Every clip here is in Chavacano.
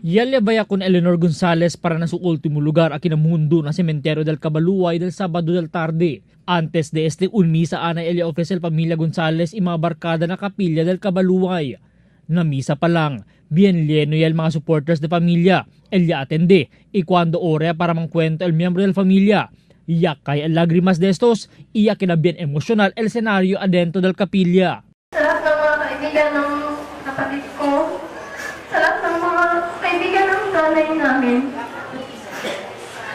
Yalle vaya con Eleanor Gonzalez para na su último lugar aquí na mundo na cementerio del Cabaluay del Sabado del tarde. Antes de este un misa ana ella ofrece el familia Gonzalez y mga barkada na kapilya del Cabaluay. Na misa pa lang, bien lleno y el mga supporters de familia. Ella atende y cuando ore para mankwento el miembro del familia. Ya cae el lágrimas de estos y ya queda bien emocional el escenario adentro del kapilya. Sa lahat ng mga kaibigan ng kapatid ko, sa lahat ng mga kaibigan ng nanay namin,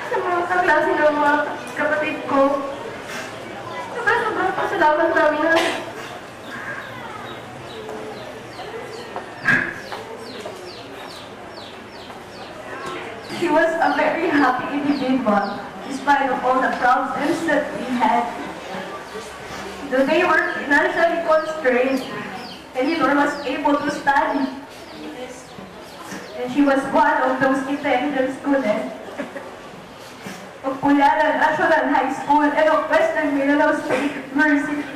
sa mga kaklase ng mga kapatid ko, sobrang pasalamat namin na She was a very happy individual, despite of all the problems that we had. Though they were financially constrained, Eleanor was able to study. And she was one of those intelligent students of Pularan National High School and of Western Mindanao State University.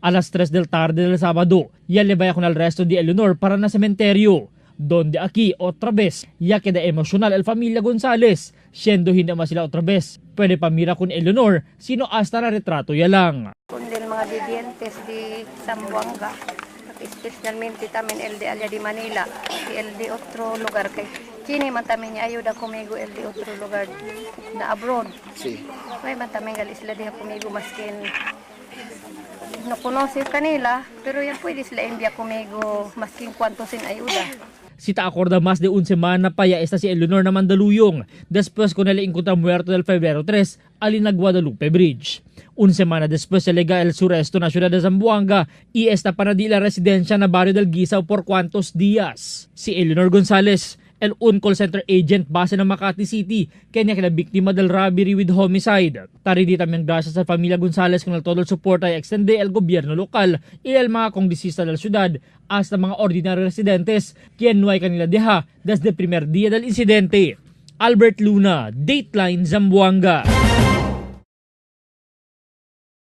A las 3 del tarde del sábado, ya le vaya con el resto de Eleanor para na cementerio, donde aquí otra vez ya queda emocional el familia González, siendo hindi man sila otra vez. Pwede pa mira con Eleanor, sino hasta na retrato ya lang. Kundi mga vivientes de Zamboanga, at especialmente también el de allá de Manila, y el de otro lugar. Kay kini man tamen niya ayuda conmigo el de otro lugar na abroad. Sí. May man tamen gali sila diha conmigo maskin no conoce kanila, pero yan pwede sila envia conmigo maskin cuanto sin ayuda. Si ta acorda más de un semana pa ya está si Eleanor na Mandaluyong después con el encuentra muerto del febrero 3 alin na Guadalupe Bridge. Un semana después se lega el suresto na ciudad de Zamboanga y esta para di la residencia na barrio del Guisao por cuantos días. Si Eleanor Gonzalez, el un call center agent base ng Makati City, kanya kina biktima del robbery with homicide. Taridi también gracias sa familia Gonzalez con el todo el suporte ay extende el gobierno local y el mga kongresista del ciudad hasta mga ordinary residentes quien no hay kanila deja desde primer día del incidente. Albert Luna, Dateline Zamboanga.